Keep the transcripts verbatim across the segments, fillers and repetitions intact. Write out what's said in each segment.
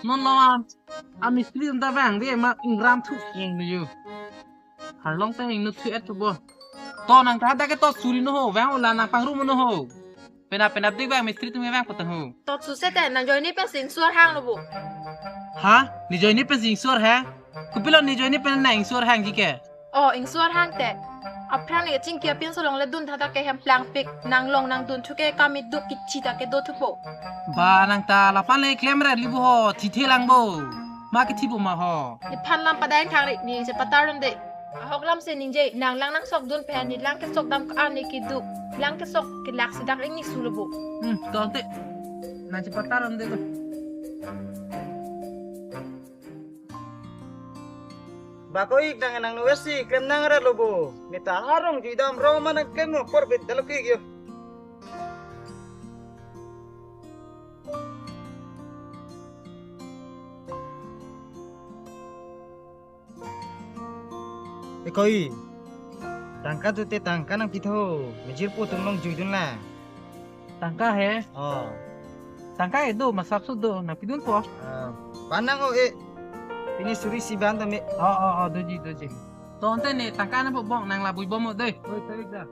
Non lo a, a mistri ta vang de ma ingram thu ing nu yu. Harlong ta ing nu thu et thu bo. To nang ta dak ke to suri no ho, vang ola nang pangrum no ho. Penap penap dik vang mistri tum vang potang ho. To su sete nang joini pen sing suar hang lo bo. Ha? Ne joini pen sing suar hang? Kopilo ne joini pen nang suar hang ji ke? O, ingsuar hang te. Aphrang ne chingki apin solong le dun thata ke hem plangpik. Nang long nang dun thu ke kami duk kichi ta ke do thupo. Ba nang ta lapan le klem re libu ho, thi the lang bo. Ma ke thi bo ma ho. Nephan lam padai thang ri, ne je patar dun de. Ahok lam se ningje, nang lang nang sok dun pen, ne lang ke sok dam ka ne kiduk. Lang ke sok ke lak si dak ini su lo bo. Hmm, to te. Nang je patar dun de. Ba ko ik dang nang nu esi klem nang ra lo bo. Mita harong jui dam rong mana klem no por bit dalo ki yo. Ekoi. Tangka tu te tangka nang pitho. Mijir po tum long jui dun la. Tangka he? Oh. Tangka e do, masap su do, nang pidun po. Ah, panang o e. Pini suri si ban tame. Oh, oh, oh, doji, doji. Tonte ne, tangka nang bong, nang labui bom o de. Oi, tarik da.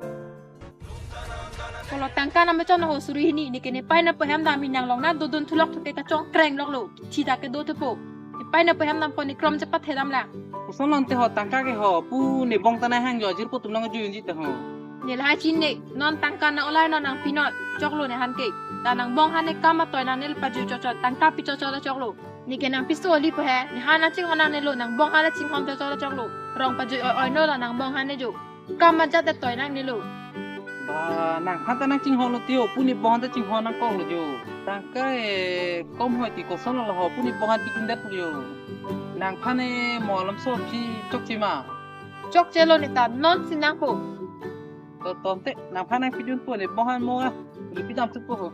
Kolo tangka nang mechon ho suri hini, ne ke ne pai nang po hem dam hi nang long nang dodun thulok thu ke kachongkreng lok lo. Thi ta ke do thupo. Ne pai nang po hem dam po ne krom chepat he dam lang. Koson lon te ho tangka ke ho, pu ne bong ta nang hang jo, jirpo tum nang ju yun ji ta ho. Ne lahai chin ne, non tangka nang olai non nang pinot, choklo ne han ke. Ta nang bong han ne kam atoi nang ne paju chochot, tangka pi chochot choklo. Ne ke nang piso li po he, ne han nang chinghon nang ne lo, nang bong han le chinghon chochot choklo. Rong paju oi oi no la nang bong han ne jo. Kam ajat atoi nang ne lo. Ba, nang han ta nang chinghon lo tio, pu ne bong han ta chinghon nang kong lo jo. Tangka e, kom hoi ti koson lo ho, pu ne bong han ti kundet lo jo. Nang phan e mo alam so si chokche ma. Chokche lo ne ta non si nang po. To tonte, nang phan nang pidun po ne bong han mo a. Ne pidam tu po ho.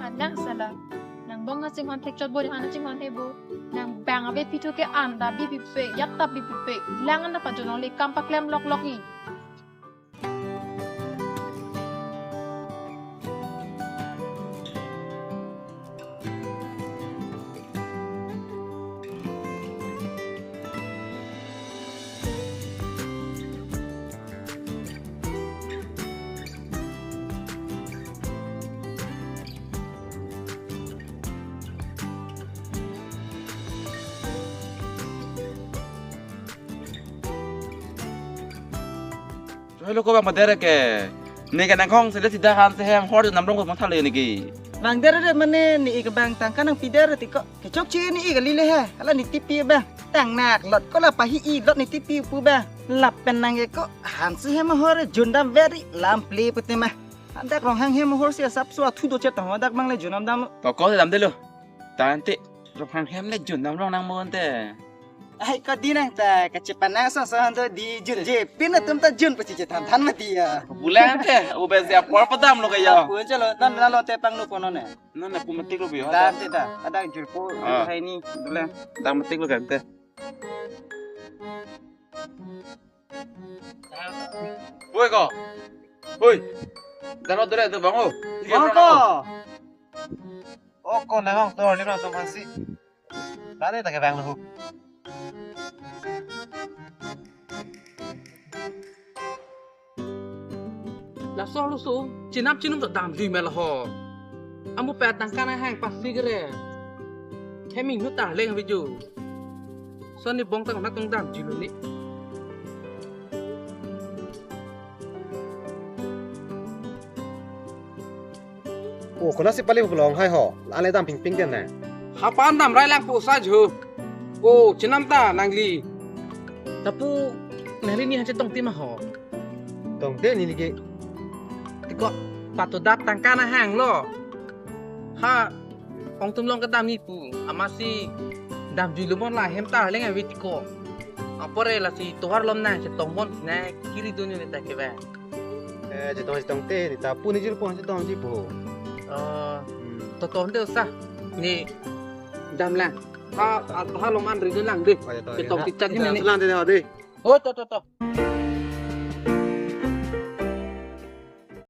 Anang sala. Nang bong nang chinghon thek chot bo, nang chinghon he bo. Nang bang abe pithu ke an ta bi pipe, yak ta bi pipe, lang an ta pajonong le kam paklem lok lok ni. Hello, ko bang pader ke. Ne ke nang kong sele sida han se hem hor nam rong ko mathale ne ke. Bang der der mane ne ik bang tangka nang pider ti ko. Kechokche ne ik lile he. Ala ne tipi bang. Tang nak lot ko la pahi i lot ne tipi pu bang. Lapen nang ke ko han se hem hor jundam veri lam ple pute ma. Hadak rong hang hem hor si asap so athu do chet ho dak bang le junam dam. To ko dam de lo. Tangte rong hang hem le junam rong nang mo ante. Ai ko di nang ta kachepanang so so han to di jun je pin atum ta jun pachi chethan than mati ya. Bulang te, u besi apor padam lo kaya. Pun chalo tan na lo te pang nu kono ne. Na na pu matik lo biyo. Dam te ta, ada jurpo Ah. Hai ni dule. Dam matik lo kan te. Woi ko. Woi. Dano dure tu bango. Bang ko. O ko nang ong tor ni rong tong si. Tade ta ke bang lu. Laso lo so, chinam chinum ta damjui me lo ho. Amu pet tangka nang hang pasi kere. Heming nu ta leng video. So ne bong tang nak tong damjui lo ne. O, kona si pali pu long hai ho. An le dam ping ping den na. Hapan dam rai lang pu sa ju. O, chinam ta nangli. Tapu nangli ne han chetong ti ma ho. Tong te ne ne ke. Ti ko patu dap tangka nang hang lo. Ha, ong tum long kedam ni pu. Amatsi damjui lo mon la hem ta leng avi ti ko. Apore lasi tovar lom nang chetong mon nang kiri dun ne ta ke ba. Eh, chetong chetong te, ne ta pu ne jurpo chetong ji po. Oh, Hmm. To tonte sa. Ne dam lang. Ha, ha, ha long an ri lang de. Oh, ya, to, Chetong ya. Ti chat ni Ita ne. Lang de, de. Oh, to, to, to.